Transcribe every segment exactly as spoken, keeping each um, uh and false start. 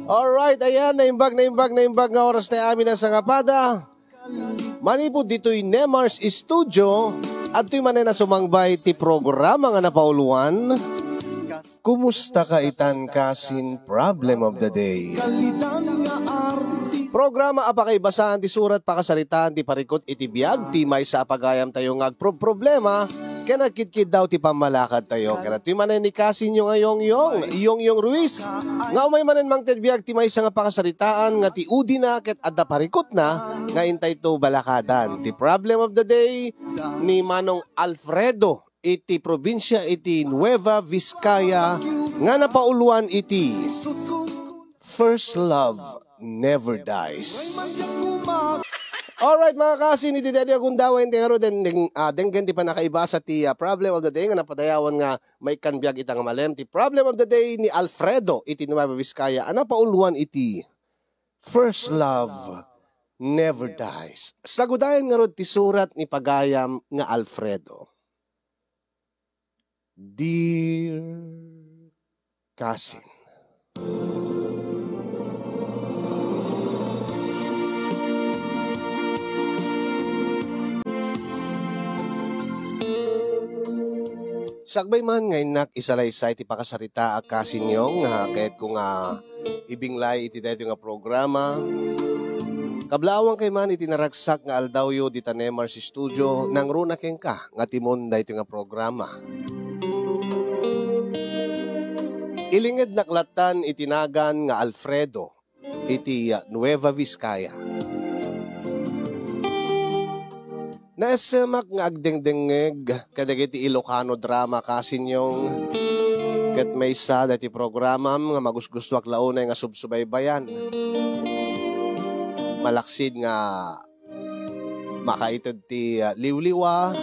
Alright, ayan, naimbag, naimbag, naimbag nga oras ti amin a sangapada. Manipud ditoy Nemar's Studio, adtoy manen a sumangbay ti programa nga napauluan, Kumusta ka itan kasin Problem of the Day? Programa a pakaibasaan ti surat pakasaritaan ti parikut iti biag ti maysa a pagayamtayo nga agproproblema ken agkitkiddaw ti pammalakadtayo. Ken adtoy manen ni kasinyo nga Yongyong, Yongyong Ruiz, nga umay manen mangted biag ti maysa nga pakasaritaan nga ti udina ket adda parikutna nga intayto balakadan. Ti Problem of the Day ni Manong Alfredo iti probinsia iti Nueva Vizcaya nga napauluan iti First Love Never Dies. Alright, mga kasin, iti daytoy a gundaway, iti ngarud, den-, den-, ah, denggen ti pannakaibasa ti, ah, Problem of the Day nga napadayawan nga maikkan biag ita nga malem. Ti Problem of the Day ni Alfredo iti Nueva Vizcaya a napauluan iti First Love Never Dies. Sagudayen ngarud ti surat ni pagayam nga Alfredo. Dear Kasin. Sakbay man nga innak isalaysay ti pakasaritaak, kasinyo, nga kayatko nga ibinglay iti daytoy nga programa. Kablaawangkay man iti naragsak nga aldawyo dita Nemar's Studio, nangruna kenka nga timon daytoy nga programa. Ilingednak lattan iti nagan nga Alfredo iti, ah, Nueva Vizcaya. Naessemak nga agdengdengngeg kadagiti Ilocano drama, kasinyong, ket maysa daytoy programam nga magusgustoak la unay nga subsubaybayan. Malaksid nga makaited ti, ah, liwliwa.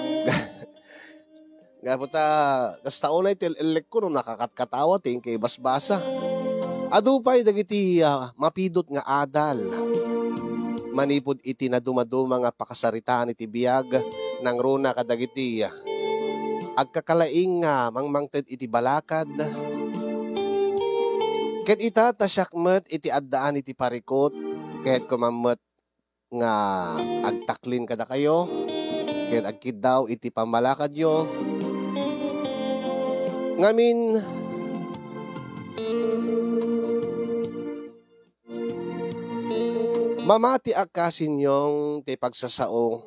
Gapu ta, kasta unay ti el-, elekko no nakakatkatawa ti inkay basbasa. Adu pay dagiti, ah, mapidot nga adal. Manipud iti nadumaduma nga pakasaritaan iti biag, nangruna kadagiti, ah, agkakalaing nga mangmangted iti balakad. Ket ita, ta siak met iti addaan iti parikut, ket koma met nga agtaklin kadakayo ken agkiddaw iti pammalakadyo. Ngamin, mamatiak kasinyong ti pagsasao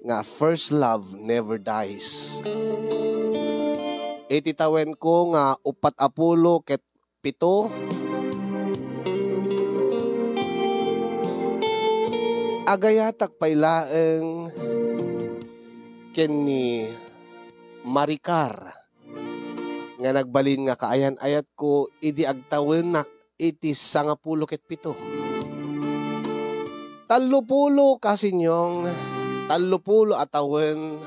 nga first love never dies. Iti tawenko nga uppat a pulo ket pito. Agayatak pay laeng ken ni Maricar nga nagbalin nga kaayan-ayatko idi agtawennak iti sangapulo ket pito. Tallopulo kasinyong, tallopulo a tawen.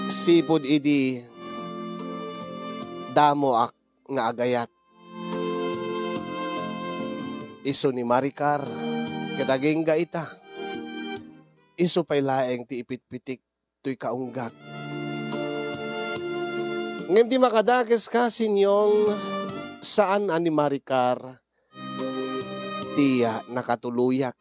Sipud idi damoak nga agayat. Isu ni Maricar, ket agingga ita. Isu pay laeng ti ipitpitik toy kaunggak. Ngem ti makadakes kasinyong, saan a ni Maricar ti, ah, nakatuloyak.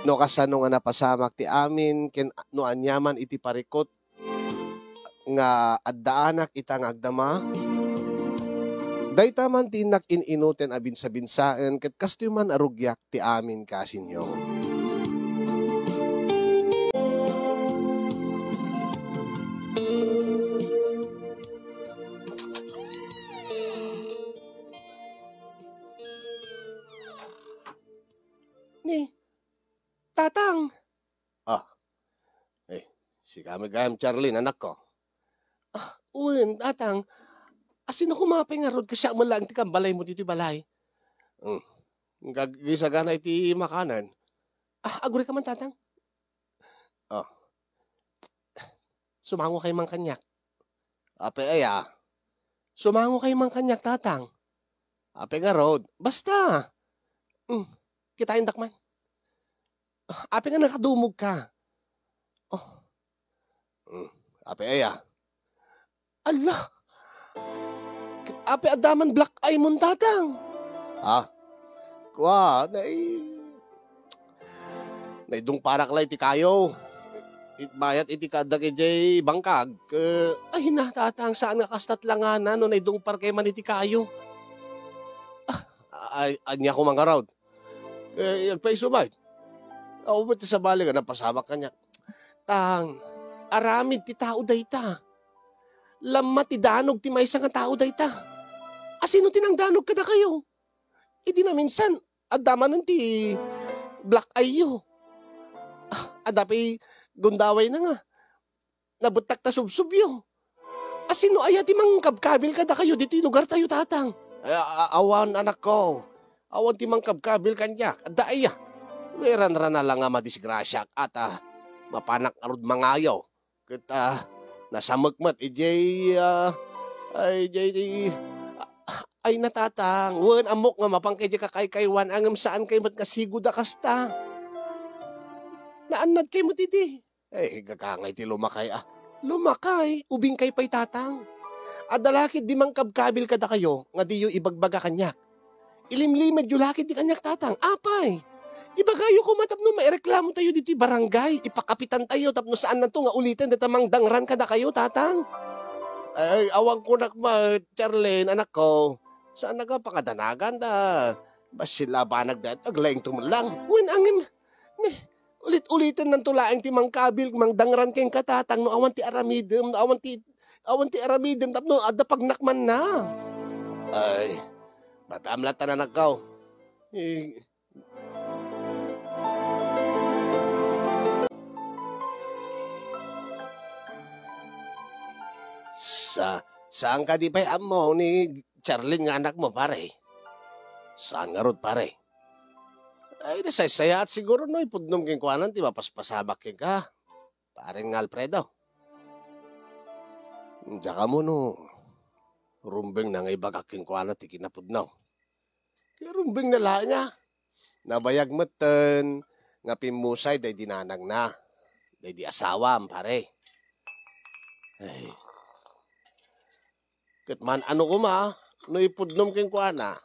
No kasano nga napasamak ti amin ken no aniaman iti parikut nga addaanak ita nga agdama, dayta man ti innak in-inuten a binsabinsaen ket kastoy man a rugiak ti amin kasinyong. Ni, Tatang! Ah, eh, sika met gayam, Charlene, anakko. Ah, wen, Tatang. Asino koma pay ngarud, kasiak met laeng ti kambalaymo ditoy balay? Hmm. Ag-, agisagana iti makanen. Ah, agurayka man, Tatang. Oh. Sumango kay man kaniak. Apay aya? Sumango kay man kaniak, Tatang. Apay ngarud? Basta. Hmm. Kitaendak man. Ah, apay nga nakadumogka? Oh. Hmm. Apay aya? Alla! Ket apay adda man black eye mon, Tatang? Ha? Kua, nai-, naidungparak la iti kayo. It bayat iti kaaddak idiay bangkag, eh, ay na, Tatang, saan nga kasta ti langana no naidungparkay man iti kayo. Ah, ay, ania koma ngarud? Eh, agpaiso met. Awan met ti sabali nga napasamak kaniak. Tang, aramid ti tao dayta. Lamma ti danog ti maysa nga tao dayta. Asino ti nangdanog kadakayo? Idi naminsan, adda manen ti black eye-yo. Ah, adda pay gundawayna nga nabettak ta subsubyo. Asino aya ti mangkabkabil kadakayo ditoy lugartayo, Tatang? Ay, a-, a-, awan, anakko. Awan ti mangkabkabil kaniak. Adda aya. Wen ranrana la nga madisgrasiaak, ata mapanak ngarud mangayo. Ket, ah, nasamek met idiay, ah, ay, idiay, idiay, ah, ay, na, Tatang, wen, ammok nga mapanka idiay kakaykaywan, ngem saankay met nga sigud a kasta. Naannadkay met idi. Eh, gagangay ti lumakay, ah. Lumakay, ubingkay pay, Tatang. Adda la ketdi mangkabkabil kadakayo nga diyo ibagbaga kaniak. Ilimlimedyo la ketdi kaniak, Tatang. Apay, ibagayo koma tapno maireklamotayo ditoy barangay. Ipakapitantayo tapno saannanto nga uliten dayta mangdangran kadakayo, Tatang. Ay, awan kunak met, Charlene, anakko. Saannak a pakadanagan ta bassit la a banag dayta, aglaingto met lang. Wen, ngem, ne, ulit-ulitennanto laeng ti mangkabil, mangdangran kenka, Tatang, no awan ti aramidem, no awan ti, awan ti aramidem, tapno adda pagnakmanna. Ay, mapaamlatan, anakko. Eh, sa-, saan kadi pay ammo ni Charlene nga anakmo, pare? Saan ngarud, pare? Ay, nasaysayaat siguro no ipudnom kenkuana ti mapaspasamak kenka, Pareng Alfredo. Diak ammo no rumbengna nga ibagak kenkuana ti kinapudno. Ket rumbengna laeng a. Nabayag metten nga pimmusay daydi nanangna, daydi asawam, pare. Ay. Ket man-ano koma no ipudnom kenkuana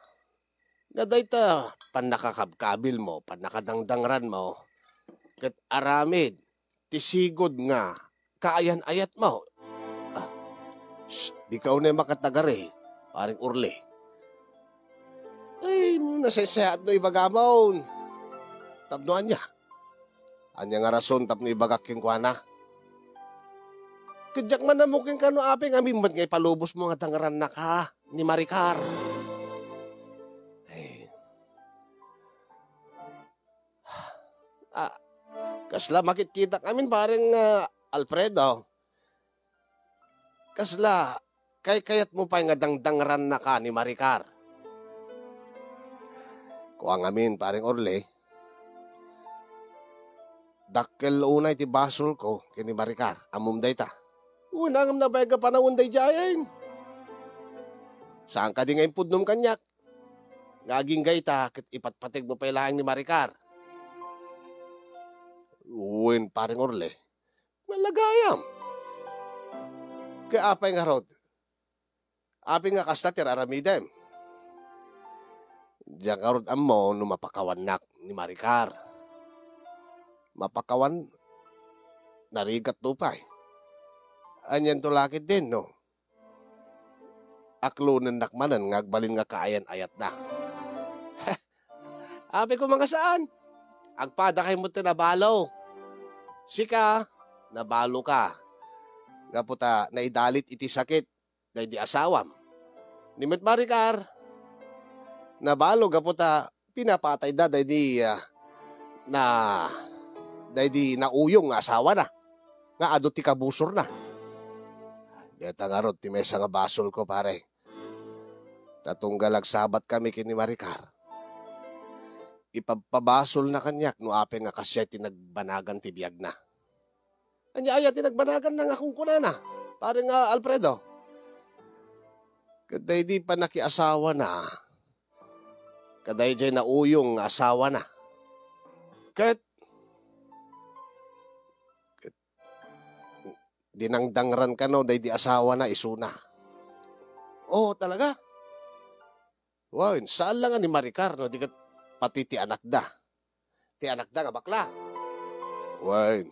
nga dayta pannakakabkabilmo, pannakadangdangranmo, ket aramid ti sigud nga kaayan-ayatmo. Ah, shh, dika unay makatagari, Pareng Orly. Ay, nasaysayaat no ibagamon. Tapno ania? Ania nga rason tapno ibagak kenkuana? Ket diak man ammo kenka no apay ngamin met nga ipalubosmo nga dangrannaka ni Maricar. Ay. Ah, kasla makitkitak amin, Pareng, ah, Alfredo. Kasla kaykayatmo pay nga dangdangrannaka ni Maricar? Kua ngamin, Pareng Orly, dakkel unay ti basolko ken ni Maricar. Ammom dayta. Wen, ngem nabayag a panawen daydiayen. Saan kadi nga impudnom kaniak? Nga agingga ita ket ipatpategmo pay laeng ni Maricar. Wen, Pareng Orly, nga lagayam. Ket apay ngarud? Apay nga kasta ti ar-aramidem? Diak ngarud ammo no mapakawannak ni Maricar. Mapakawan, narigat to pay. Anianto la ketdin, no? Aklonennak manen nga agbalin nga kaayan-ayatna. Apay koma nga saan? Agpadakay met ti nabalo. Sika, nabaloka. Gapu ta naidalit iti sakit daydi asawam. Ni met Maricar, nabalo gapu ta pinapatayda daydi, ah, na, daydi nauyong nga asawana nga adu ti kabusorna. Dayta ngarud ti maysa nga basolko, pare. Ta tunggal agsabatkami ken ni Maricar, ipabpabasolna kaniak no apay nga kasdiay ti nagbanagan ti biagna. Ania aya ti nagbanaganna nga kunkunana, Pareng, ah, Alfredo? Ket daydi pannakiasawana kadaydiay nauyong nga asawana. Ket, ket, dinangdangran kano daydi asawana isuna. Oh, talaga? Wen, saan la nga ni Maricar no di ket pati ti anakda. Ti anakda nga bakla. Wen,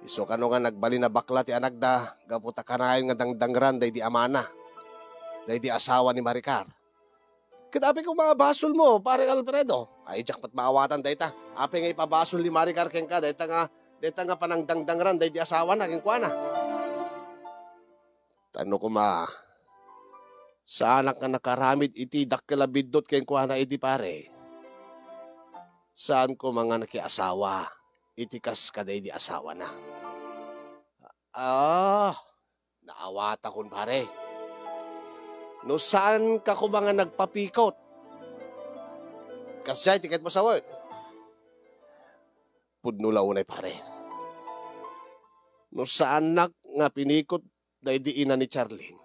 isu kano nga nagbalin a bakla ti anakda gapu ta kanayon nga dangdangran daydi amana, daydi asawa ni Maricar. Ket apay koma nga basolmo, Pare Alfredo? Ay, diak met maawatan dayta. Apay nga ipabasol ni Maricar kenka dayta nga, dayta nga panangdangdangran daydi asawana kenkuana? Ta no koma, saanak nga nakaramid iti dakkel a biddut kenkuana idi, pare, saan koma nga nakiasawa iti kas kadaydi asawana. Ah, naawatakon, pare. No saanka koma nga nagpapikot, kasdiay ti kayatmo sawen. Pudno la unay, pare. No saannak nga pinikot daydi ina ni Charlene,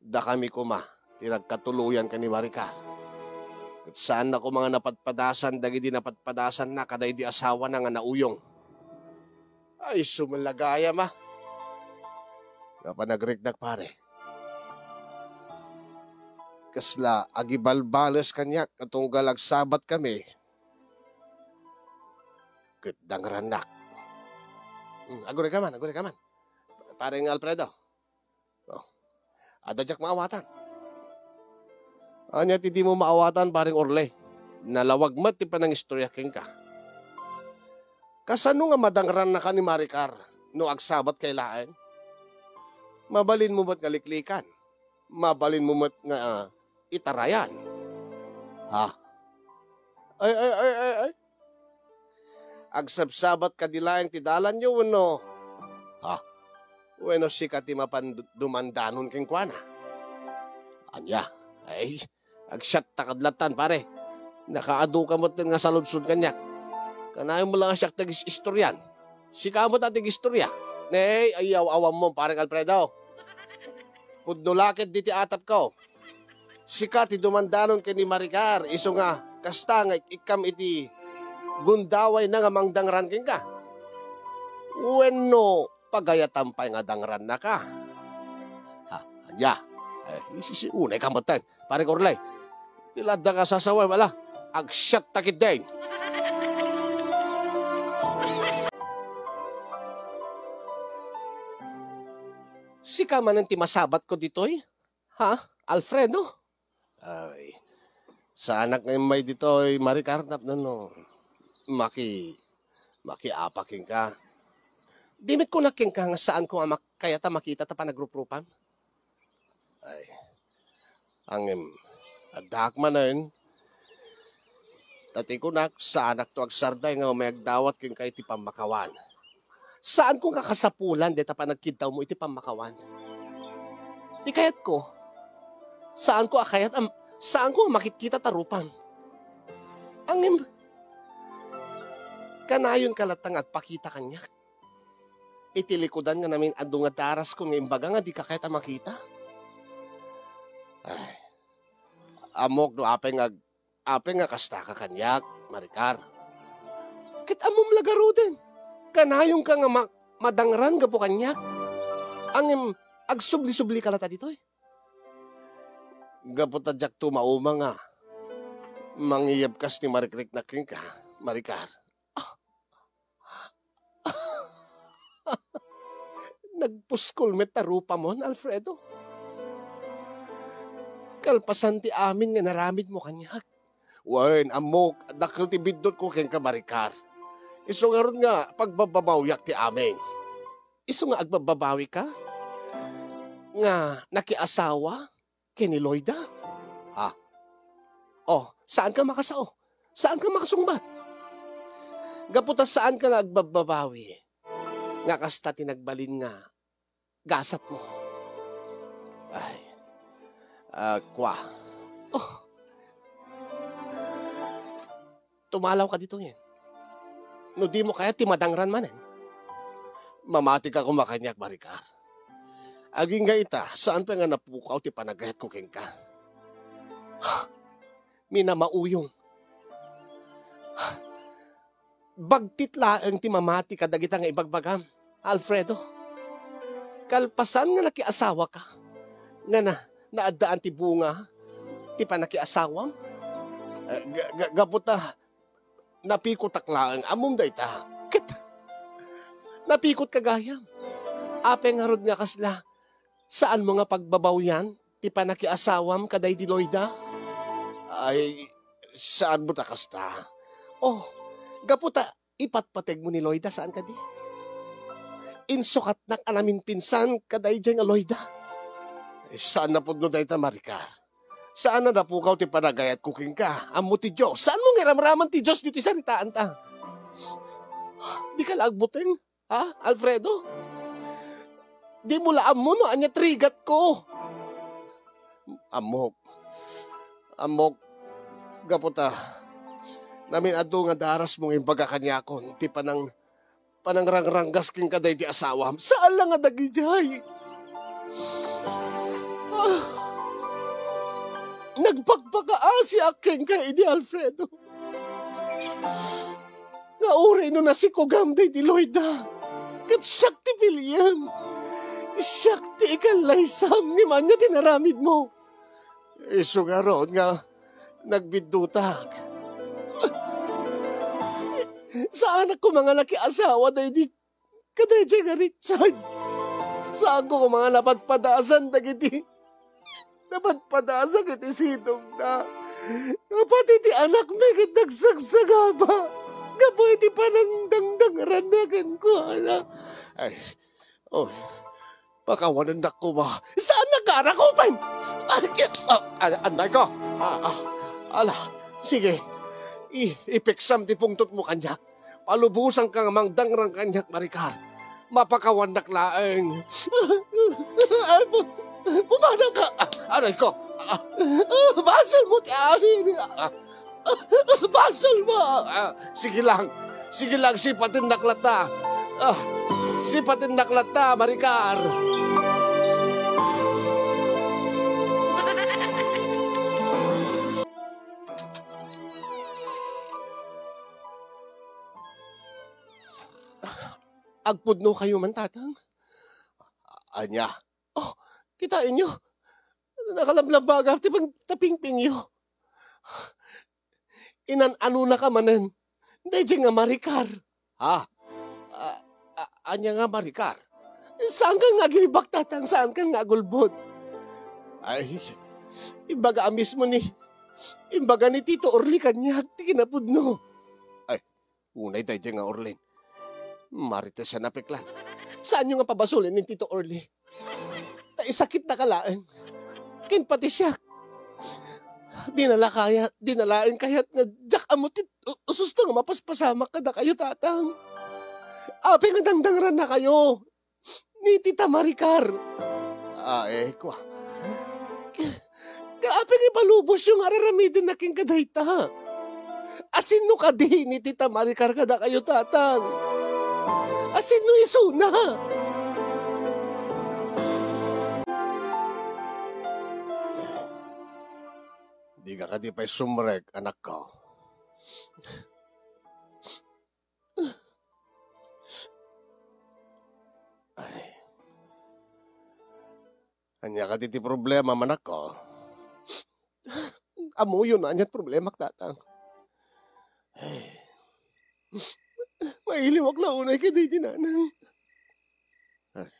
dakami koma ti nagkatuloyan ken ni Maricar. Ket saanna koma nga napadpadasan dagidi napadpadasanna kadaydi asawana nga nauyong. Ay, sumala gayam a. Nga panagriknak, pare. Kasla agibalbales kaniak nga tunggal agsabat kami ket dangrannak. Hmm, agurayka man, agurayka man. Pareng Alfredo. Oh. Adda diak maawatan. Ania ti dimo maawatan, Pareng Orle? Nalawag met ti panangistorya kenka. Kasano nga madangrannaka ni Maricar no agsabatkay laeng? Mabalinmo met nga liklikan. Mabalinmo met nga, ah, itarayan. Ha? Ay, ay, ay, ay, ay. Agsabsabat kadi laeng ti dalanyo wenno? Ha? Wenno sika ti mapan du-, dumandanon kenkuana? Ania? Ay, agsiatta kad latan, pare. Nakaadu ka met nga saludsod kaniak. Kanayon mo la nga siak ti agis-istorian. Sika met a ti agistorya. Ne, ay, aw-awam mo, Pareng Alfredo. Pudno la ket diti atapko. Sika ti dumandanon ken ni Maricar, isu nga kasta nga ik-ikkam iti gundawayna nga mangdangran kenka. Wenno pagayatam pay nga dangrannaka? Ha, ania? Eh, isisiunay ka met, Pareng Orle. Ti la adda nga sasawen, ala, agsiatta ketdin. Sika manen ti masabatko ditoy? Ha, Alfredo? Ay, saanak nga immay ditoy, Maricar, tapno no maki-, makiapa kenka. Di met kunak kenka nga saanko a mak-, kayat a makita ta panagruprupam? Ay, ngem, addaak manen, ta ti kunak, saanakto agsarday nga umay agdawat kenka iti pammakawan. Saanko nga kasapulan dayta panagkidawmo iti pammakawan. Ti kayatko, saanko a kayat a, saanko a makitkita ta rupam. Ngem, kanayonka latta nga agpakita kaniak. Iti likudan nga namin adu nga daraskon nga imbaga nga dika kayat a makita. Ay, ammok no apay nga ag-, apay nga kastaka kaniak, Maricar. Ket ammom la garuden, kanayonka nga ma-, madangran gapu kaniak. Ngem, agsubli-sublika latta ditoy. Gapu ta diakto mauma nga mangiyab kas ni Maricar kenka, Maricar. Nagpuskol met a rupamon, Alfredo. Kalpasan ti amin nga naramidmo kaniak. Wen, ammok, dakkel ti biddutko kenka, Maricar. Isu ngarud nga pagbabbabawiak ti amin. Isu nga agbabbabawika? Nga nakiasawa? Ken ni Loida? Ha? Oh, saanka makasao? Saanka makasungbat? Gapu ta saanka nga agbabbabawi, nga kasta ti nagbalin nga gasatmo. Ay, ah, kua. Oh. Tumalawka ditoyen. No dimo kayat ti madangran manen, mamatika koma kaniak, Maricar. Agingga ita, saan pay nga napukaw ti panagayatko kenka. Minamauyong. Bagtit laeng ti mamati kadagita nga ibagbagam, Alfredo. Kalpasan nga nakiasawaka, ngana, naaddaan ti bunga ti panakiasawam? Eh, ga-, ga-, gapu ta napikotak laeng, ammom dayta. Ket napikotka gayam. Apay ngarud nga kasla, saanmo nga pagbabawian ti panakiasawam kadaydi Loida? Ay, saanmo ta kasta? Oh, gapu ta ipatpategmo ni Loida, saan kadi? Insukatnak a naminpinsan kadaydiay nga Loida. Eh, saan napudno dayta, Maricar? Saan a napukaw ti panagayatko kenka? Ammo ti Dios. Saanmo nga iramraman ti Dios ditoy saritaanta? Dika la agbuteng, ha, Alfredo? Dimo la ammo no ania ti rigatko. Ammok. Ammok. Gapu ta namin-adu nga darasmo nga imbaga kaniakon ti panang-, panangrangrangas kenka daydi asawam. Saan la nga dagidiay. Ah. Nagpakpakaasiak kenka idi, Alfredo. Nga uray no nasikugam daydi Loida, ket siak ti piliem. Siak ti ikallaysam ngem ania ti naramidmo? Isu ngarud nga nagbiddutak. Saanak koma nga nakiasawa daydi kadaydiay nga Richard. Saanko koma nga napadpadasan dagiti, napadpadasan iti sidongna. Pati ti anakmi ket nagsagsagaba gapu iti panangdangdangranna kenkuana. Ay, oh, pakawanennak koma. Saan nagkarakupen? Ay, ah, ah, anay ko. Ah, ah, ala, sige. I-, ipiksam ti pungtotmo kaniak. Palubosanka nga mangdangrang kaniak, Maricar. Mapakawannak laeng. Ay, pu-, pumanaka. Ah, aray ko. Ah, ah, basolmo ti amin. Ah, ah, basolmo. Ah, sige lang. Sige lang, sipatennak latta. Ah, sipatennak latta, Maricar. Agpudno kayo man, Tatang? Ania? Oh, kitaenyo. Nakalablabaga ti pang-, tapingpingyo. Inan-anonaka manen. Daydiay nga Maricar. Ha? A-, a-, ania nga Maricar? Saankan nga agilibak, Tatang? Saankan nga agulbod? Ay, imbaga a mismo ni, imbaga ni Tito Orly kaniak ti kinapudno. Ay, unay daydiay nga Orlin. Marites a napiklan. Saanyo nga pabasolen ni Tito Orly? Ta isakitnaka laeng. Ken pati siak. Di na la kayat, di na laeng kayat nga diak ammo ti u-, ususto nga mapaspasamak kadakayo, Tatang. Apay nga dangdangrannakayo ni Tita Maricar? Ay, kua. Ka-, kaapay nga ipalubosyo nga ar-aramidenna kenka dayta? Asinno kadi ni Tita Maricar kadakayo, Tatang? Asinno isuna? Dika kadi pay sumrek, anakko. Ay. Ania kadi ti problema, anakko? Ammoyo no ania ti problemak, Tatang. Ay. Mailiwak la unay kadaydi nanang. Ay.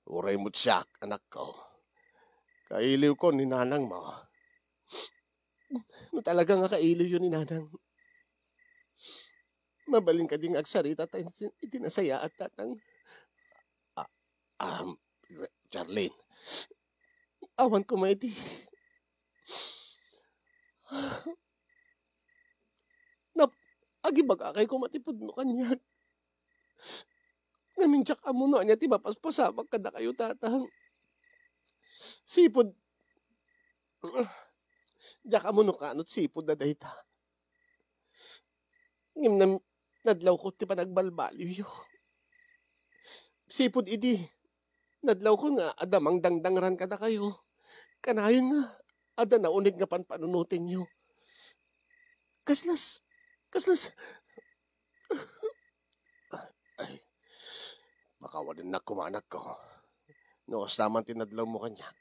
Uray met siak, anakko. Kailiwko ni nanangmo. No talaga nga kailiwyo ni nanang, mabalin kadi nga agsarita ta iti, iti nasayaat, Tatang? Ah, um, Charlene. Awan koma iti nap-, agibagakay koma ti pudno kaniak. Ngamin diak ammo no ania ti mapaspasamak kadakayo, Tatang. Sipud, diak ammo no kaano ti sipud na dayta. Ngem nam-, nadlawko ti panagbalbaliwyo. Sipud idi, nadlawko nga adda mangdangdangran kadakayo. Kanayon nga adda nauneg nga panpanunotenyo. Kaslas, kaslas. Ay, pakawanennak koma, anakko. No kasla man ti nadlawmo kaniak.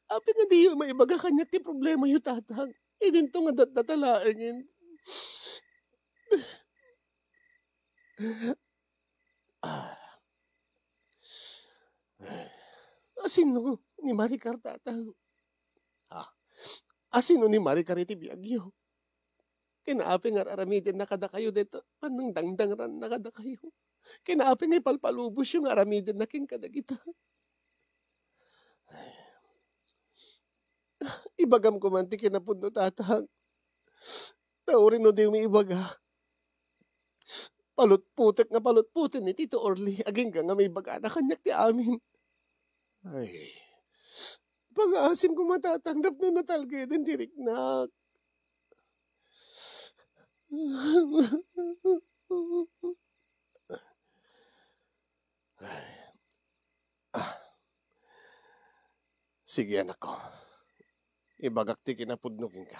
Apay nga diyo maibaga kaniak ti problemayo, Tatang? Idinto nga datdata laengen. Ah. Asino ni Maricar, Tatang? Ha? Asino ni Maricar iti biagyo? Ken apay nga ar-aramidenna kadakayo dayta panangdangdangranna kadakayo? Ken apay nga ipalpalubosyo nga aramidenna ken kadagita? Ibagam koma ti kinapudno, Tatang. Ta uray no dimo ibaga, palutputek nga palutpoten ni Tito Orly, agingga nga maibagana kaniak ti amin. Ay, pangaasim koma, Tatang, tapno natalgeden ti riknak. Ay. Ah. Sige, anakko. Ibagak ti kinapudno kenka.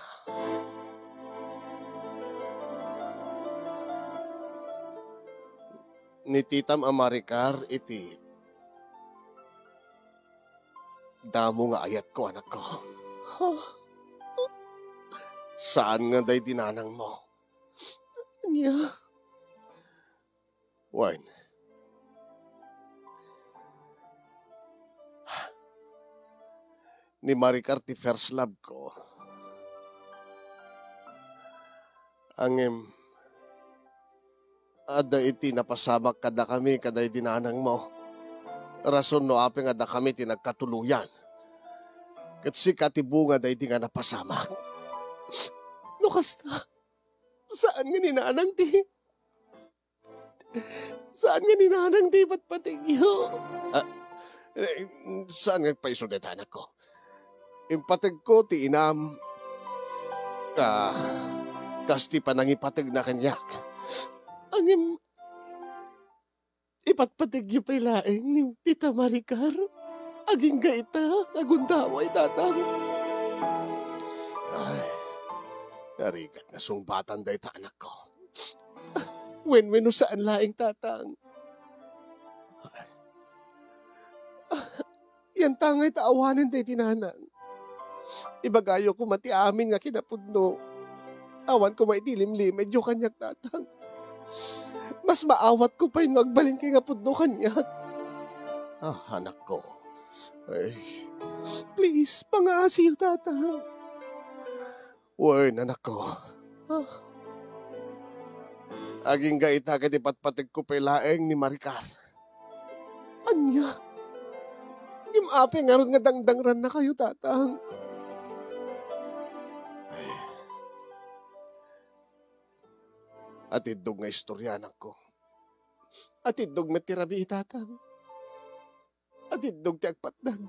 Ni titam a Maricar iti damo nga ayatko, anakko. Ha? Saan nga daydi nanangmo? Ania? Wen, ni Maricar ti first love ko. Ngem, adda iti napasamak kadakami kadaydi nanangmo. Rason no apay nga dakami ti nagkatuloyan. Ket sika ti bunga daydi nga napasamak. No kasta, saan nga ni nanang ti Saan nga ni nanang ti ipatpategyo? Ah, eh, saan nga paiso dayta, anakko? Impategko ti inam, ah, kas ti panangipategna kaniak. Ngem, ipatpategyo pay laeng ni Tita Maricar? Agingga ita nga gundaway, Tatang. Ay, narigat nga sungbatan dayta, anakko. Wenno saan laeng, Tatang. Yantangay ta awanen daydi nanang. Ibagayo koma ti amin nga kinapudno. Awan koma iti limlimedyo kaniak, Tatang. Mas maawatko pay no agbalinka nga pudno kaniak. Ah, anakko. Ay. Please, pangaasiyo, Tatang. Wen, anakko. Ah. Agingga ita ket ipatpategko pay laeng ni Maricar. Ania? Ngem apay ngarud nga dangdangrannakayo, Tatang? Ay. Atiddog nga istorya, anakko. Atiddog met ti rabii, Tatang. Atiddog ti agpatdag.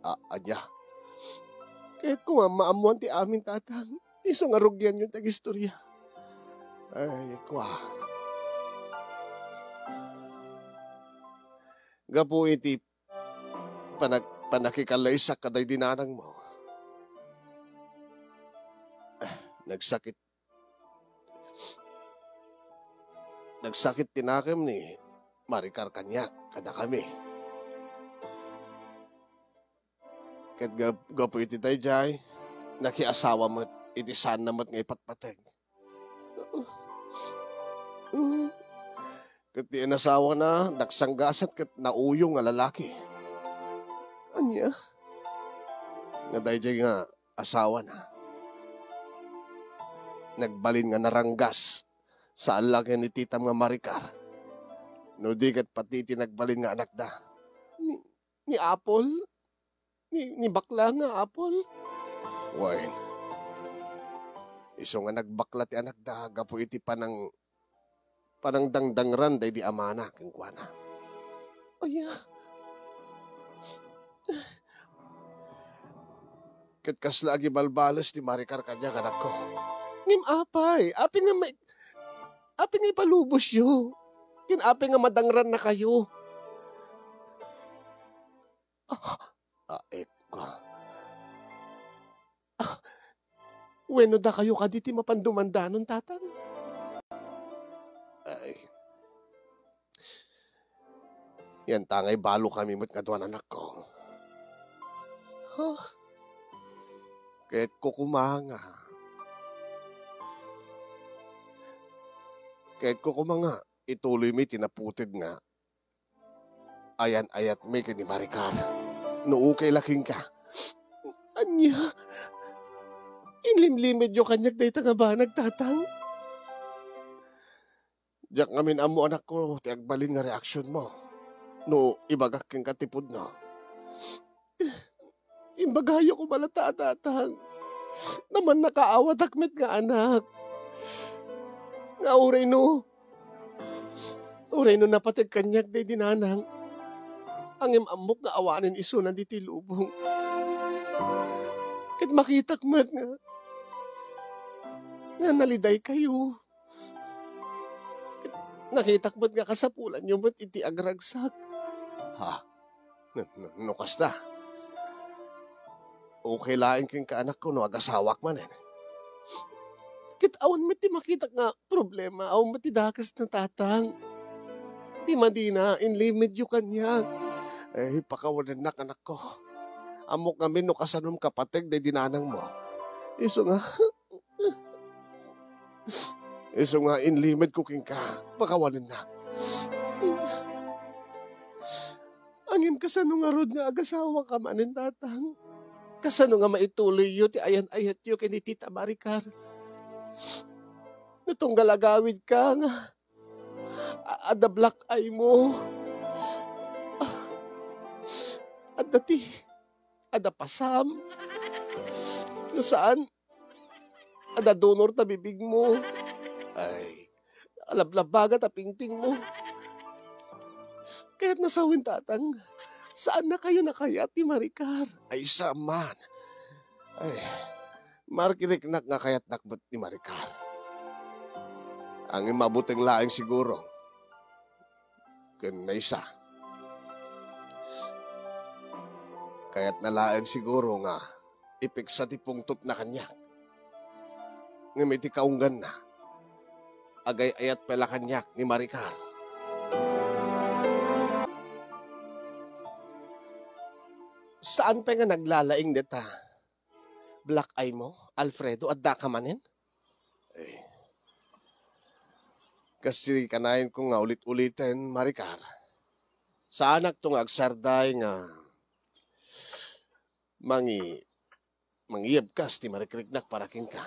A-, ania? Kayatko nga maammoan ti amin, Tatang. Isu nga rugianyo ti agistorya. Ay, kua. Gapu iti panag-, pannakikallaysak kadaydi nanangmo, nagsakit Nagsakit ti nakem ni Maricar kaniak, kadakami. Ket gap-, gapu iti daydiay, nakiasawa met iti saanna met nga ipatpateg. Ket ti inasawana, nagsanggasat ket nauyo nga lalaki. Ania? Nga daydiay nga asawana, nagbalin nga naranggas, saan la ken ni titam nga Maricar, no di ket pati iti nagbalin nga anakda. Ni, ni Apple? Ni, ni bakla nga Apple? Wen, isu nga nagbakla ti anakda gapu iti panang-, panangdangdangran daydi amana kenkuana. Aya. Ket kasla agibalbales ni Maricar kaniak, anakko. Ngem apay, apay nga may-, apay nga ipalubosyo? Ken apay nga madangrannakayo? Ah, ah, eh, ah. Ah, wenno dakayo kadi ti mapan dumandanon, Tatang? Ay. Yan ta nga ibalukami met nga duan anakko. Huh? Ket kukumanga. Ket kukumanga, ituloymi ti naputed nga ayan-ayatmi ken ni Maricar. No okay la kenka. Ania? Inlimlimedyo kaniak dayta nga banag, Tatang? Diak ngamin ammo, anakko, ti agbalin nga reaksionmo no ibagak kenka ti pudno. Imbagayo koma latta, Tatang. Naman nakaawatak met nga anak. Nga uray no, uray no napateg kaniak daydi nanang, ngem ammok nga awanen isuna ditoy lubong. Ket makitak met nga, nga nalidaykayo. Ket nakitak met nga kasapulanyo met iti agragsak. Ha? No, no, no kasta, okay laeng kenka, anakko, no agasawak manen. Ket awan met ti makitak nga problema, awan met ti dakesna, Tatang. Ti madina, inlimedyo kaniak. Eh, pakawanennak, anakko. Ammok ngamin no kasanom kapateg daydi nanangmo. Isu nga, isu nga inlimedko kenka, pakawanennak. Ngem kasano ngarud nga agasawaka manen, Tatang? Kasano nga maituloyyo ti ayan-ayatyo ken ni Tita Maricar? No tunggal agawidka nga a-, adda black eye mo. Ah, adda ti, adda pasam. No saan, adda donor ta bibigmo. Ay, alablabbaga ta pingpingmo. Kayatna sawen, Tatang. Saannakayo a kayat ni Maricar. Ay, saan man. Ay, mariknak nga kayatnak met ni Maricar. Ngem mabuteng laeng siguro ken maysa. Kayatna laeng siguro nga ipeksa ti pungtotna kaniak. Ngem iti kaungganna, agay-ayat pay la kaniak ni Maricar. Saan pay nga naglalaing dayta black eye mo, Alfredo? Addaka manen? Eh, kas ti kanayon ko nga ulit-uliten, Maricar, saanakto nga agsarday nga mangi-, mangyebkas ti mariknak para kenka.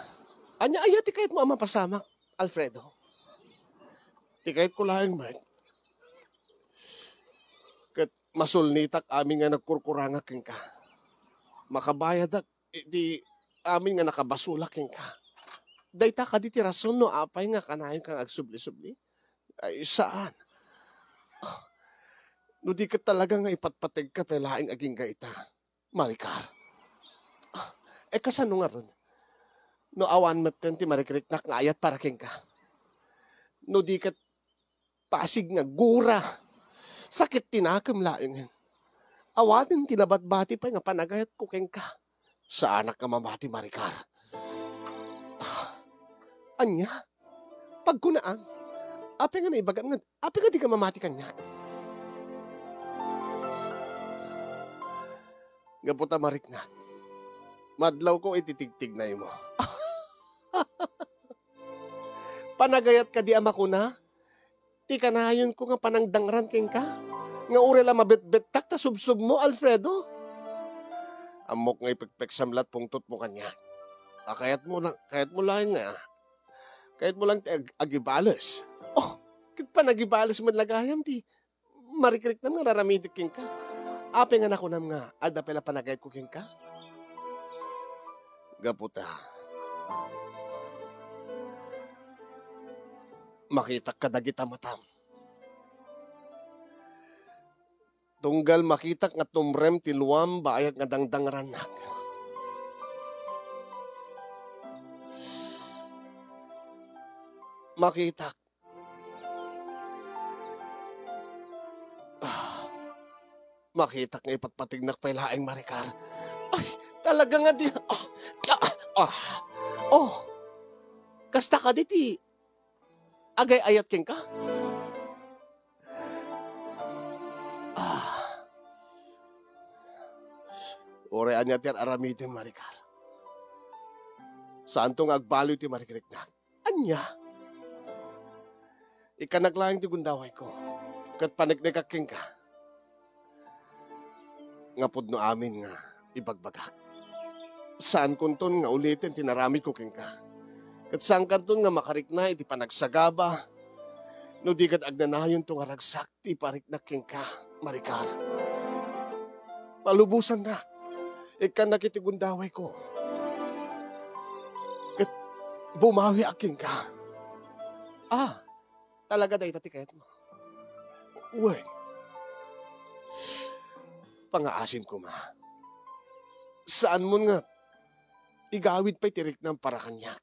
Ania aya ti kayatmo a mapasamak, Alfredo? Ti kayatko laeng met, ket masulnitak amin nga nagkurkurangak kenka. Makabayadak iti amin nga nakabasolak kenka. Dayta kadi ti rason no apay nga kanayonka nga agsubli-subli? Ay, saan. Ah, no di ket talaga nga ipatpategka pay laeng agingga ita, Maricar. Ah, eh, kasano ngarud? No awan metten ti mariknak nga ayat para kenka. No di ket pasig nga gura. Sakit ti nakem laengen. Awanen ti nabatbati pay nga panagayatko kenka. Saanak nga mamati, Maricar. Ah, ania? Pagkunaam? Apay nga naibagam nga, apay nga di ka mamati kaniak? Gapu ta mariknak, madlawko iti tigtignaymo. Panagayat kadi a makuna ti kanayonko nga panangdangran kenka, nga uray la mabetbettak ta subsubmo, Alfredo? Ammok nga ipekpeksam la ti pungtotmo kaniak. A, kayatmo la, kayatmo laeng nga, kayatmo laeng ti ag-, agibales. Oh, ket panagibales met la gayam ti mariknak nga ar-aramidek kenka. Apay nga nakunam nga adda pay la panagayatko kenka? Gapu ta makitak kadagita matam. Tunggal makitak nga tumrem ti luam bayat nga dangdangrannak. Makitak. Ah, makitak nga ipatpategnak pay laeng, Maricar. Ay, talaga nga di, ah, ah, ah. Oh, kasta kadi ti agay-ayat kenka? Uray ania ti ar-aramidem, Maricar. Saanto nga agbaliw ti marikriknak. Ania? Ikkannak laeng ti gundawayko, ket paneknekak kenka. Nga pudno amin nga ibagbagak. Saankonton nga uliten ti naramidko kenka. Ket saankanton nga makarikna iti panagsagaba no di ket agnanayonto nga ragsak ti ipariknak kenka, Maricar. Palubosannak. Ikkannak iti gundawayko. Ket bumawiak kenka. Ah, talaga dayta ti kayatmo? Wen, pangaasim koma. Saanmon nga igawid pay ti riknam para kaniak.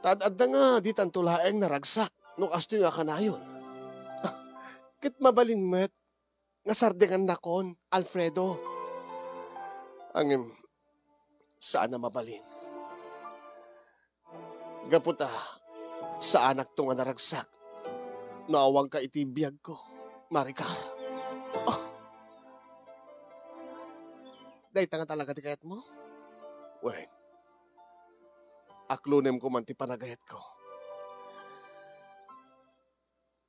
Ta ad-adda nga ditanto laeng naragsak no kastoy nga kanayon. Ket mabalin met nga sardengannakon, Alfredo. Ngem, saan a mabalin. Gapu ta, saanakto nga naragsak no awanka iti biagko, Maricar. Ah! Dayta nga talaga ti kayatmo? Wen, aklonem koman ti panagayatko.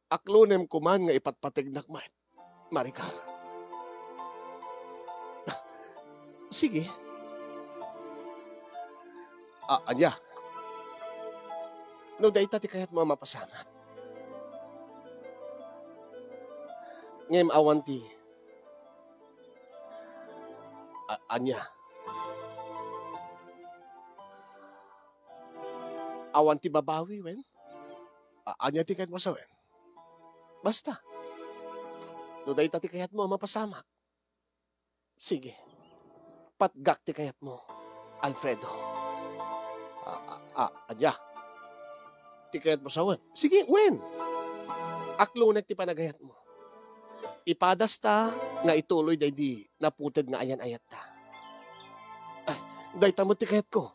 Aklonem koman nga ipatpategnak met, Maricar. Sige. A-, ania? No dayta ti kayatmo a mapasamak. Ngem awan ti, a-, ania? Awan ti babawi, wen? A-, ania ti kayatmo a sawen? Basta, no dayta ti kayatmo a mapasamak, sige, patgak ti kayatmo, Alfredo. A-, a-, a-, ania? Ti kayatmo a sawen? Sige, wen. Aklonek ti panagayatmo. Ipadasta nga ituloy daydi naputed nga ayan-ayatta. Ay, dayta met ti kayatko.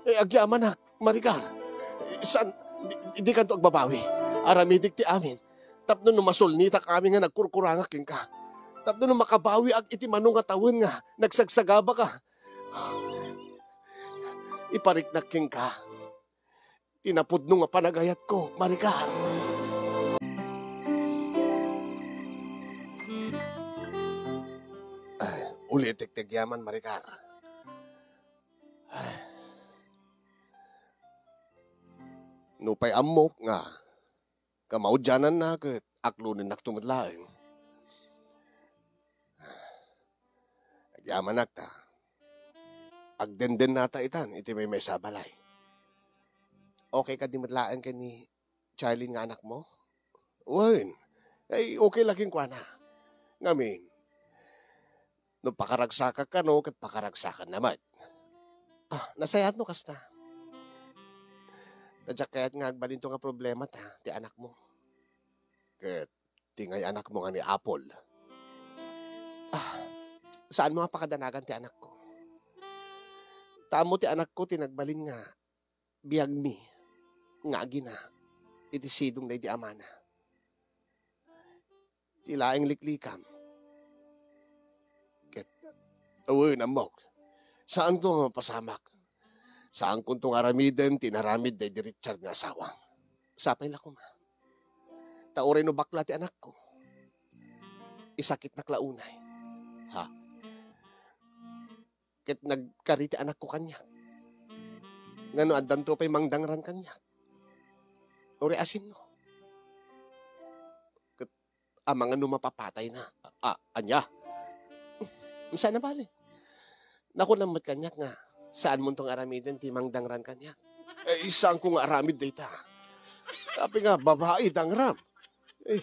Eh, agyamanak, Maricar. Eh, saan, di, di kanto agbabawi. Aramidek ti amin. Tapno no masulnitak amin nga nagkurkurangak kenka. Tapno no makabawiak iti mano nga tawen nga nagsagsagabaka. Ipariknak kenka ti napudno nga panagayatko, Maricar. Ay, ulitek ti agyaman, Maricar. Ay. Nupay ammok nga kamaudiananna ket aklonennakto met laeng. Agyamanak ta agdendennata itan iti maymaysa a balay. Okay kadi met laeng ken ni Charlene nga anakmo? Wen, ay, okay la kenkuana. Ngamin, no pakaragsakak kano, ket pakaragsakanna met. Ah, nasayaat no kasta. Ta diak kayat nga agbalinto nga problemata ti anakmo. Ket ti ngay-anakmo nga ni Apple. Ah, saanmo a pakadanagan ti anakko? Ta ammo ti anakko ti nagbalin nga biagmi nga agina iti sidong daydi amana. Ti laeng liklikam. Ket, awen, ammok, saanto nga mapasamak. Saankonto nga aramiden ti inaramid daydi Richard nga asawam. Sapay la koma. Ta uray no bakla ti anakko, isakitnak la unay. Ha? Ket nagkari ti anakko kaniak. Ngano addanto pay mangdangran kaniak? Uray asinno? Ket amangan no mapapatayna. A-, ania? Saan a bale. Nakunam met kaniak nga, saanmonto nga aramiden ti mangdangran kaniak. Eh, saanko nga aramid dayta. Apay nga, babai, dangram. Eh,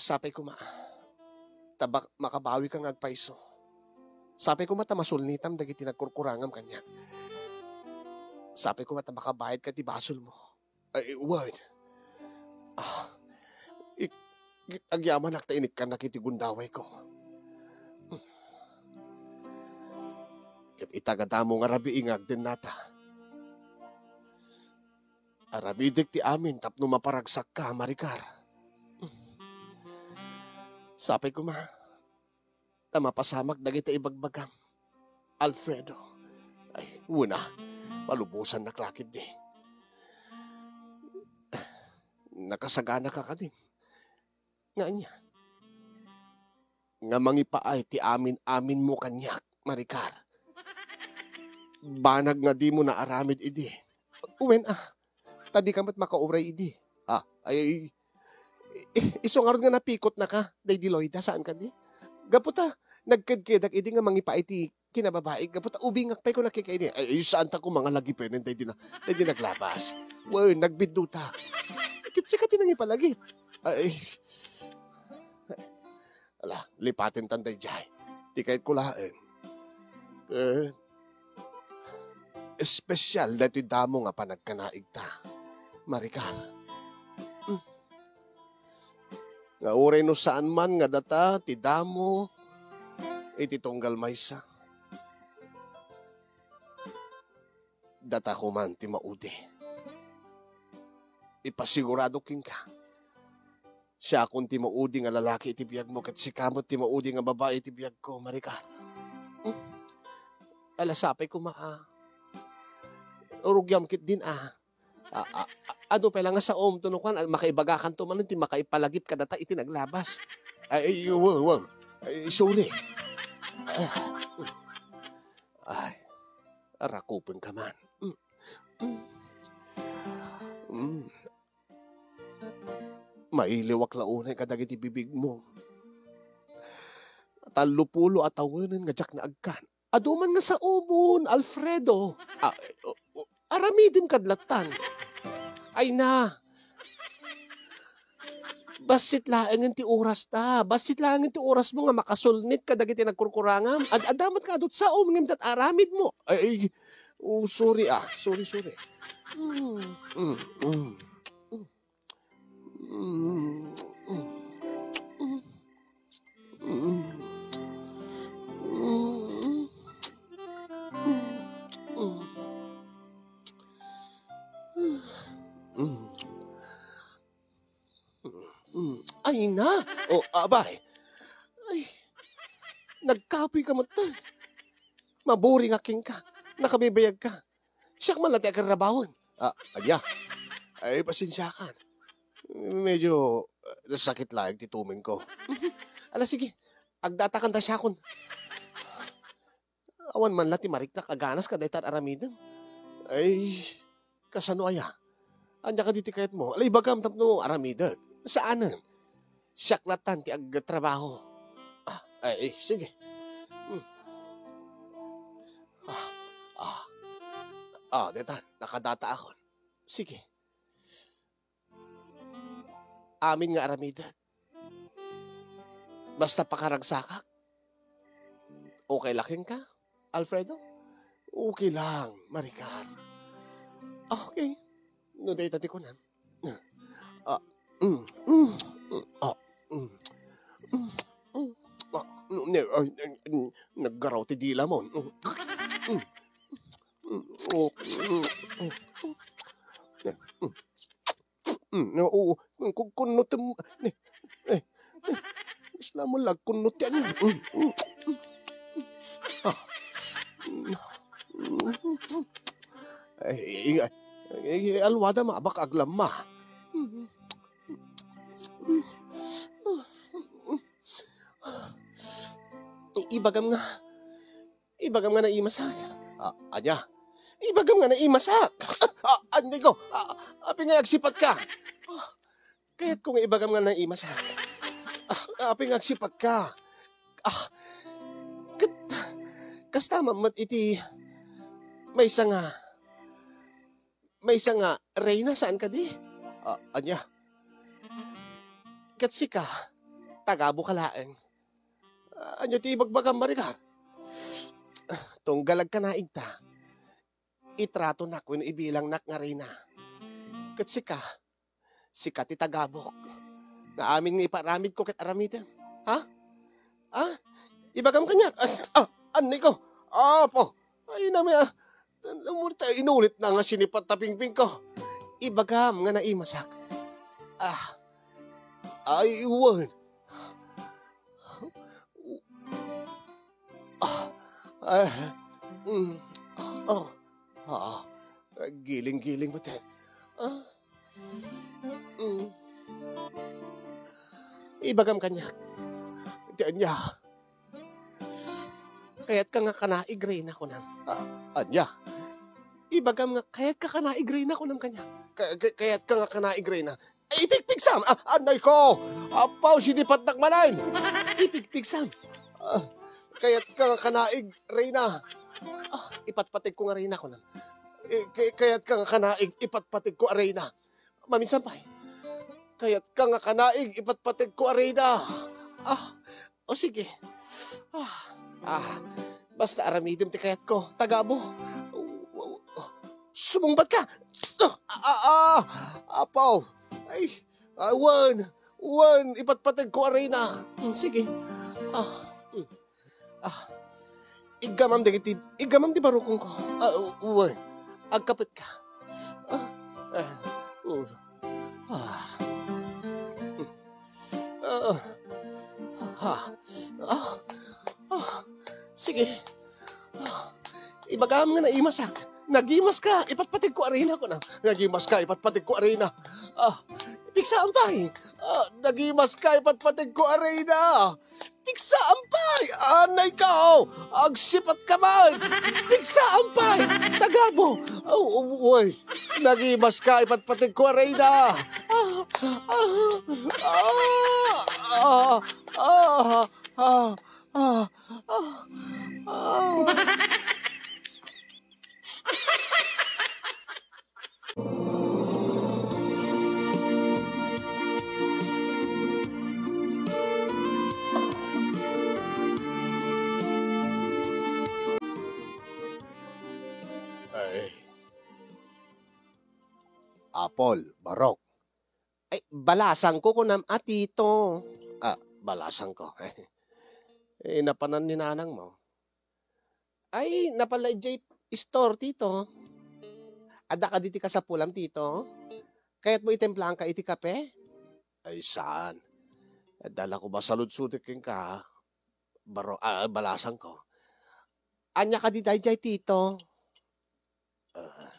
sapay koma. Ta bak-, makabawika nga agpayso. Sapay koma ta masulnitam dagiti nagkurkurangam kaniak. Sapay koma ta makabayadka ti basolmo. Ay, wen. Ah, ik-, ik-, agyamanak ta inikkannak iti gundawayko. Ket ita nga damo nga rabii nga agdennata. Aramidek ti amin tapno maparagsakka, Maricar. Sapay koma. ta mapasamak dagiti ibagbagam, Alfredo. Ay, wen a, malubosannak la ketdi. Nakasaganaka kadin. Nga ania? Nga mangipaay ti amin-aminmo kaniak, Maricar. Banag nga dimo naaramid idi. Wen a, ta dika met makauray idi. Ah, ay, ay, i-, isu ngarud nga napikotnaka, daydi Loida, saan kadi? Gapu ta, nagkedkedak idi nga mangipaay ti kinababaik, gapu ta ubingak pay kunana kenka idi. Ay, ay, saan ta koma nga lagipenen daydi na, daydi naglabas. Wen, nagbidduta. Ket sika ti nangipalagip. Ay, ala, lipaten tan daydiay. Ti kayatko laeng. Eh, espesyal daytoy damo nga panagkanaigta, Maricar. Mm. Nga uray no saan man nga data ti damo iti tunggal maysa, data koman ti maudi. Ipasigurado kenka, siakon ti maudi nga lalaki iti biagmo ket sika met ti maudi nga babai iti biagko, Maricar. Hmm? Ala, sapay koma a. Urugiam ketdin a. A, a, a, adu pay la nga saom to no kuan, a, makaibagakanto manen ti makaipalagip kadata iti naglabas. Ay, ay, wow, wow. Ay, sorry. Ah. Ay, arakupenka man. Mm. Mm. Mm. Mailiwak la unay kadagiti bibigmo. Tallopulo a tawenen nga diak naagkan. Adu man nga saomon, Alfredo. Ah, o, o, aramidem kad lattan. Ay na. Bassit laengen ti orasta. Bassit laengen ti orasmo nga makasulnit kadagiti nagkurkurangam. Ad-, adda met nga adu ti saom ngem ita aramidmo. Ay, ay, oh, sorry ah. Sorry, sorry. Mm, mm, mm. Ay na! O, abay! Ay, nagkapoyka met. Maburing a kenka. Nakabibiagka. Siak man la ti agtrabahoen. Ah, ania? Ay, pasensiakan. Medyo, eh, nasakit laeng ti tumengko. Ala, sige. Agdatakan ta siakon. Awan man la ti mariknak a ganas kadayta aramidem. Ay, kasano aya? Ania kadi ti kayatmo? Ala, ibagam tapno aramidek. Saanen? Siak lattan ti agtrabaho. Ah, ay, eh, sige. Hmm. Ah, ah. Ah, deta, nakadataakon. Sige. Amin nga aramidek. Basta pakaragsakak. Okay la kenka, Alfredo? Okay lang, Maricar. Okay. No dayta ti kunam. Ah, mm, mm, mm, ah, mm, mm, mm, ah, no, ne-, ay, ay, ay, naggaraw ti dila mo. Mm, mm, mm, oh, mm, mm, mm. Mm, oo, kun-, kun-, kunno tem-, ne-, eh, eh, isla mo lag kunno ti anya. Mm, mm, mm. Ah. Mm, mm, mm. Ay, ay, ay, alwada mabak aglamma. Ibagam nga, ibagam nga naimasak. Ah, anya? Ibagam nga naimasak. Ah, andigo, ah, apay nga agsipatka? Ah, kayatko nga ibagam nga naimasak. Ah, apay nga agsipatka? Ah, ket, kasta man met iti maysa nga, maysa nga reyna, saan kadi? Ah, anya? Ket sika, taga-Boc ka laeng. Ah, ania ti ibagbagam, Maricar? Tunggal agkanaigta, itratonak wenno ibilangnak nga reyna. Ket sika, sika ti taga-Boc. Nga amin nga iparamidko ket aramidem. Ha? Ah? Ibagam kaniak. Ah, ah, anniko. Apo. Ay, nami, ah. Umurta, inulit na nga sinipat ta pingpingko. Ibagam nga naimasak. Ah. Ay, wen. Ah, mm, oh, ah, giling-giling met. Ah, mm. Ibagam kaniak. Ti ania? Kayatka nga kanaig, Reyna, kunam. Ah, ania? Ibagam nga kayatka kanaig, Reyna, kunam kaniak. Ka-, ka-, kayatka nga kanaig, Reyna. Ay, ipigpigsam! Ah, anay ko! Apaw, sinipatnak manen! Ipigpigsam! Ah, kayatka nga kanaig, Reyna. Ah, ipatpategko nga, Reyna, kunam. Eh, kay-, kayatka nga kanaig, ipatpategko a, Reyna. Maminsan pay. Kayatka nga kanaig, ipatpategko a, Reyna. Ah, o sige. Ah, ah, basta aramidem ti kayatko, tagabo. Sumungbat ka! Ah, ah, ah, apaw! Ay, ah, wen, wen, ipatpategko a, Reyna. Hmm, sige. Ah, hmm. Ah, iggamam dagiti, iggamam ti barukongko. Ah, wen, agkapetka. Ah, ah, oh. Ah. Hmm. Ah. Ah. Ah. Ah. Sige. Ah. Ibagam nga naimasak. Nagimaska, ipatpategko a, Reyna, kunam. Nagimaska, ipatpategko a, Reyna. Ah. Pigsaan pay. Ah. Nagimaska, ipatpategko a, Reyna. Pigsaan pay. Anay ka, oh. Agsipatka man. Pigsaan pay. Tagabo. Oh, oh, uy. Nagimaska, ipatpategko a, Reyna. Ah, ah, ah, ah, ah, ah, ah, ah. Ay. Apol, barok. Ay, balasangko kunam a, Tito. Ah, balasangko. Eh, napanan ni nanangmo? Ay, napala idiay store, Tito. Adda kadi ti kasapulam, Tito? Kayatmo itemplaanka iti kape? Ay, saan. Adda la ko masaludsotek kenka, baro-, ah, balasangko. Ania kadi daydiay, Tito? Ah.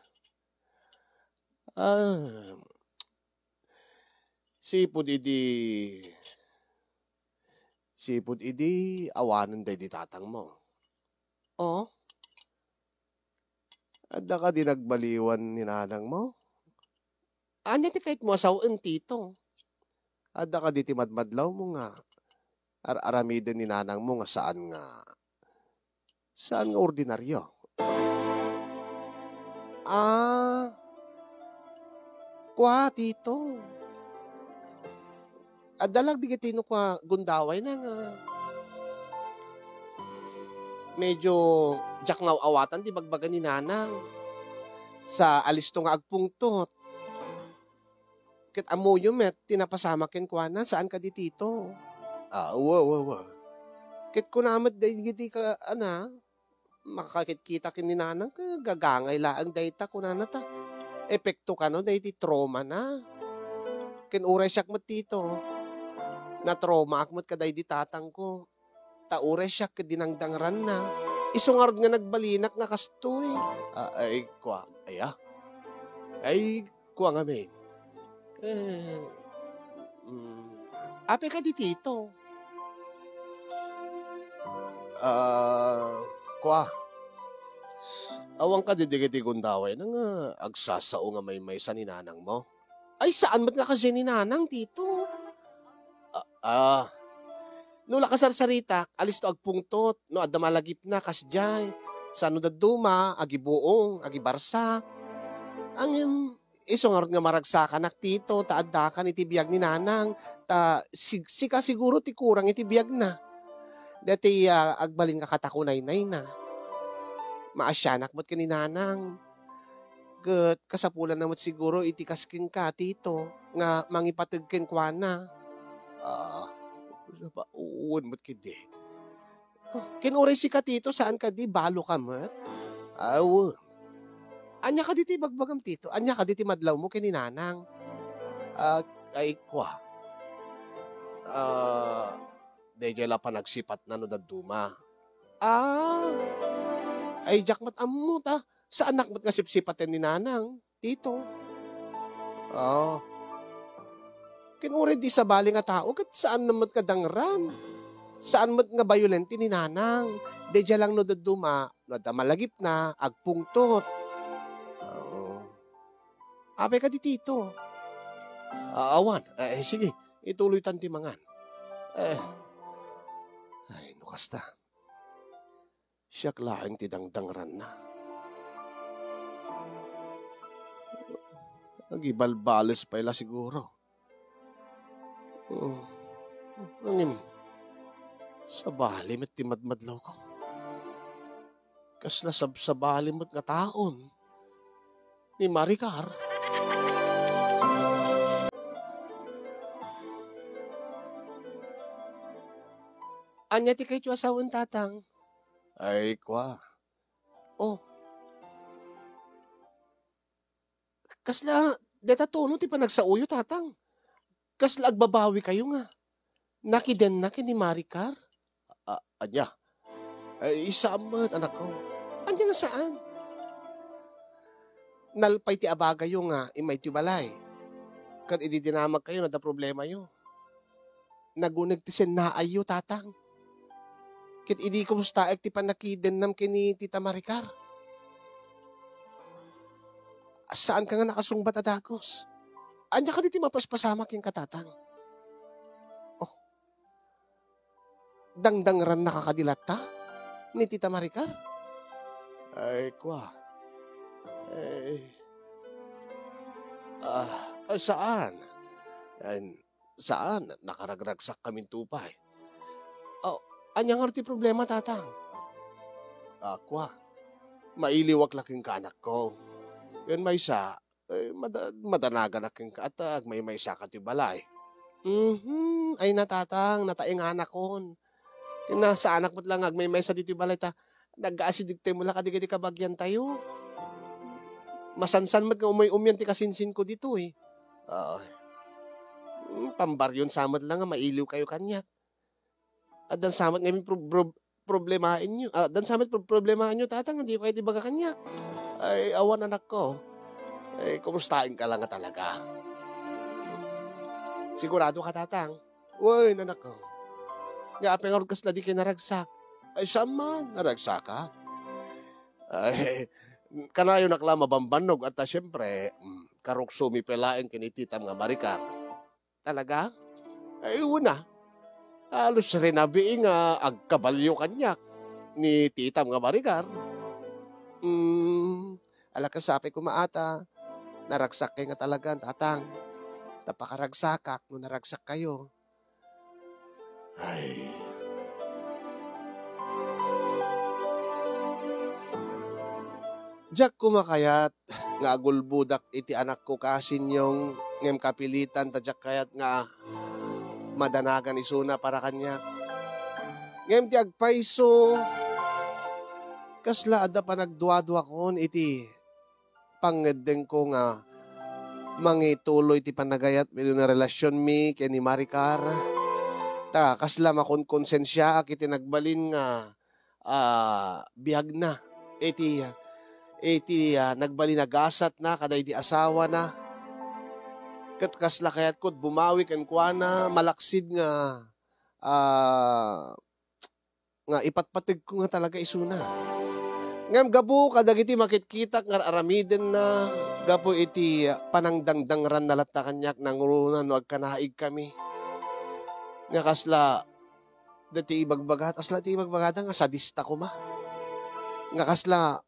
Ah. Sipud idi, sipud idi awanen daydi tatangmo. Oh? Adda kadi nagbaliwan ni nanangmo? Ania ti kayatmo a sawen, Tito? Adda kadi ti madmadlawmo nga ar-aramiden ni nanangmo nga saan nga, saan nga ordinario? Ah, kua, Tito. Adda la dagiti no kua gundawayna nga medyo diak nga aw-awatan ti bagbaga ni nanang. Sa alisto nga agpungtot. Ket ammoyo met ti napasamak kenkuana, saan kadi, Tito? Ah, wa, wa, wa. Ket kuna met dagiti ka-, ana, makakit-kita ken ni nanang, ket gagangay laeng dayta, kunana ta. Epekto kano daydi trauma na. Ken uray siak met, Tito. Natraumaak met kadaydi tatangko. Ta uray siak ket dinangdangranna. Isu ngarud nga nagbalinak nga kastoy. Ah, ay, kua, aya? Ay, kua ngamin. Eh, mm, apay kadi, Tito? Ah, kua. Awan kadi dagiti gundawayna nga agsasao nga maymaysa ni nanangmo? Ay, saan met nga kasdiay ni nanang, Tito? Ah, ah. No la kasarsaritak, alisto agpungtot, no adda malagipna, kasdiay. Saan no dadduma, agibuong, agibarsak. Ngem, isu ngarud nga maragsakanak, Tito, ta addakan iti biag ni nanang, ta sig-, sika siguro ti kurang iti biagna. Daytoy, ah, agbalin nga katakunaynayna. Maasianak met ken ni nanang. Ket kasapulanna met siguro iti kas kenka, Tito, nga mangipateg kenkuana. Ah, wen met ketdi. Ken uray sika, Tito, saan kadi, balo ka met? Aw. Ania kadi ti ibagbagam, Tito? Ania kadi ti madlawmo ken ni nanang? Ah, ay, kua. Ah, daydiay la panagsipatna no dadduma. Ah, ay, diak met ammo ta. Saanak met nga sipsipaten ni Nanang, Tito. Ah. Ken uray di sabali nga tao, ket saan met nga dangran. Saan met nga bayolente ni Nanang. Daydiay lang no dadduma, no adda malagipna, agpungtot. Oo. Apay kadi, Tito? Ah, awan. Eh, sige, ituloytan ti mangan. Eh, ay, no kasta. Siak laeng ti dangdangranna. Agibalbales pay la siguro. Oh, ngem, sabali met ti madmadlawko. Kasla sabsabali met nga taon ni Maricar. Ania ti kayatyo a sawen, Tatang? Ay, kua. Oh. Kasla, deta tono ti panagsaoyo, Tatang? Kasla agbabawi kayo nga nakidenna ken ni Maricar? A-, ania? Ay, saan met, anakko. Ania nga saan? Nalpay ti abagayo nga immay ti balay. Ket idi dinamagkayo, nadda problemayo. Naguneg ti sennaayyo, Tatang. Ket idi kumustaek ti pannakidennam ken ni Tita Maricar? Saanka nga nakasungbat a dagus? Ania kadi ti mapaspasamak kenka, Tatang? Oh. Dangdangrannaka kadi latta ni Tita Maricar? Ay, kua. Ay. Ah, ah, saan? Ay, saan? Nakaragragsakkaminto pay. Oh, ania ngarud ti problema, Tatang? Ah, kua. Mailiwak la kenka, anakko. Ken maysa, eh, mada-, madanaganak kenka ta agmaymaysaka ti balay. Mhm, ay na, Tatang, nataenganakon. Ken na, saanak met la nga agmaymaysa ditoy balay ta nagaasidegtayo met la kadagiti kabagiantayo. Masansan met nga umay-umayen ti kasinsinko ditoy. Ay. Hmm, pambarionsa met la nga mailiwkayo kaniak. Addan sa met ngamin prob-, prob-, problemaenyo. Ah, addan sa met prob-, problemaenyo, Tatang, nga dika ibaga kaniak. Ay, awan, anakko. Ay, kumustaenka la nga talaga? Siguradoka, Tatang? Wen, anakko. Nga apay ngarud kasla dikay naragsak? Ay, saan man, naragsakak. Ay, kanayonak la mabambannog, at, ah, siyempre, mm, karuksomi pay laeng ken ni titam nga Maricar. Talaga? Ay, wen a. Halos rinabii nga agkabalio kaniak ni titam nga Maricar. Mm, ala, kasapay koma ata. Naragsakkay nga talagan, Tatang. Ta pakaragsakak no naragsakkayo. Ay. Diak koma kayat nga agulbodak iti anakko, Kasinyong, ngem kapilitan ta diak kayat nga madanagan isuna para kaniak. Ngem ti agpayso, kasla adda panagduaduakon iti pangngeddengko nga mangituloy ti panagayat wenno relasionmi ken ni Maricar. Ta kasla makonkonsensiaak iti nagbalin nga, ah, biagna, iti, iti, ah, nagbalin a gasatna kadaydi asawana. Ket kasla kayatko bumawi kenkuana, malaksid nga, ah, nga ipatpategko nga talaga isuna. Ngem gapu kadagiti makitkitak nga ar-aramidenna, gapu iti panangdangdangranna latta kaniak nangruna no agkanaigkami. Nga kasla, dati ibagbagat, kasla ti ibagbagada nga sadista koma. Nga kasla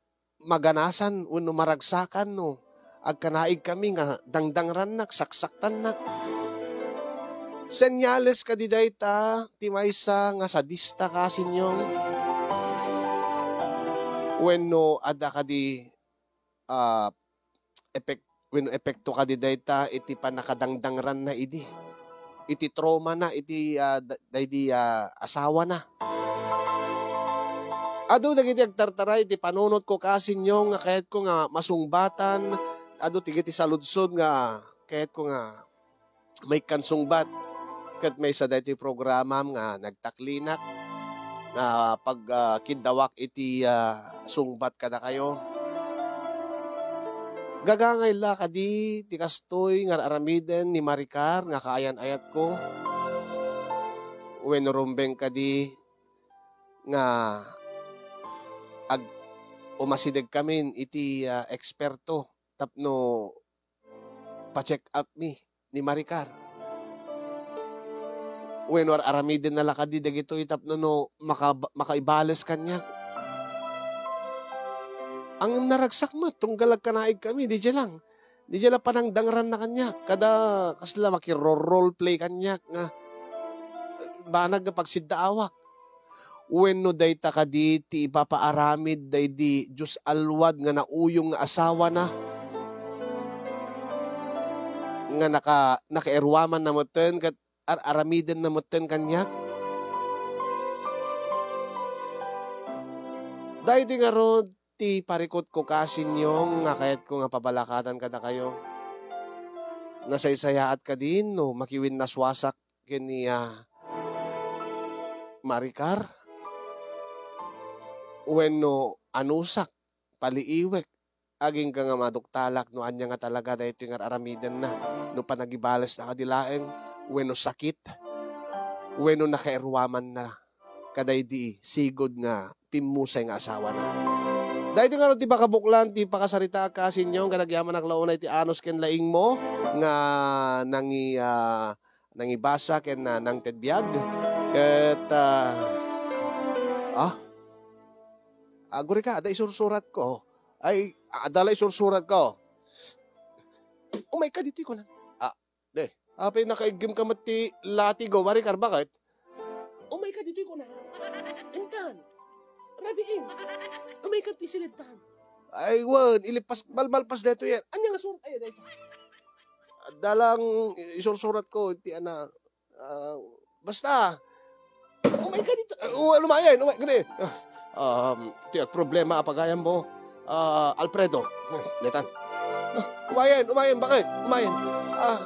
maganasan wenno maragsakan no agkanaigkami nga dangdangrannak, saksaktannak. Senyales kadi dayta ti maysa nga sadista, Kasinyong? Wenno adda kadi, ah, epek-, wenno epekto kadi dayta iti pannakadangdangranna idi? Iti traumana iti, ah, da-, daydi, ah, asawana. Adu dagiti agtartaray iti panunotko, Kasinyong, nga kayatko nga masungbatan. Adu dagiti saludsod nga kayatko nga maikkan sungbat. Ket maysa daytoy programam nga nagtaklinak. ah, pag, ah, kiddawak iti, ah, sungbat kadakayo. Gagangay la kadi ti kastoy nga ar-aramiden ni Maricar nga kaayan-ayatko? Wenno rumbeng kadi nga ag-, umasidegkamin iti, ah, eksperto tapno pa-check up mi ni Maricar? Wenno ar-aramiden na la kadi dagitoy tapno no maka-, makaibales kaniak? Ngem naragsak met, tunggal agkanaigkami, diay lang. Diay la panangdangranna kaniak. Kada kasla makiro-role play kaniak nga banag nga pagsiddaawak. Wenno dayta kadi ti ipapaaramid daydi Dios alwad nga nauyong nga asawana, nga naka-, nakaeruamanna metten ket ar-aramidenna metten kaniak? Daydi ngarud ti parikutko, Kasinyong, nga kayatko nga pabalakatan kadakayo. Nasaysayaat kadi no makiwinnaswasak ken ni, ah, Maricar? Wenno anusak, paliiwek, agingga nga maduktalak no ania nga talaga daytoy nga ar-aramidenna, no panagibalesna kadi laeng, wenno sakit, wenno nakaeruamanna kadaydi sigud nga pimmusay nga asawana. Daytoy ngarud ti pakabuklan ti pakasaritaak, Kasinyong, ket agyamanak la unay ti anus ken laingmo nga nangi-, ah, nangibasa ken, ah, nangted biag. Ket, ah, ah? Agurika, adda isursuratko. Ay, adda la isursuratko. Umayka ditoy, kunak. Ah, de. Apay, nakaiggem ka met ti latigo, Maricar, baket? Umayka ditoy, kunak. Intan. Rabiin. Umayka ti siledtan. Ay, wen, ilipas, malmalpas daytoy yan. Ania nga surat aya dayta? Adda lang isursuratko, ti ana, ah, basta. Umayka ditoy. Ah, umayen, umay-, gani. Ah, um, ti agproblema a pagayammo, ah, Alfredo. Netan. Ah, umayen, umayen, baket? Umayen. Ah.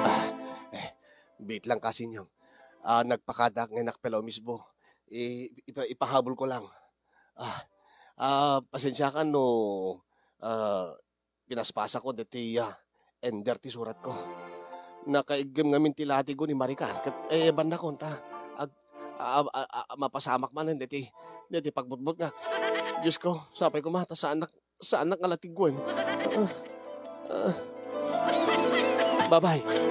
Ah, eh, biit lang, Kasinyong. Ah, nagpakadaak nga inakpela mismo. I-, ipa-, ipahabol ko lang. Ah, ah, pasensiakan no, ah, pinaspasakon daytoy, ah, ender ti suratko. Nakaiggem ngamin ti latigo ni Maricar, ket, eh, bannakon ta ag-, a-, a-, a-, a-, mapasamak manen daytoy, daytoy pagbutbutngak. Diosko, sapay koma ta saanak, saanak nga latiguen. Ah, ah. Bye-bye.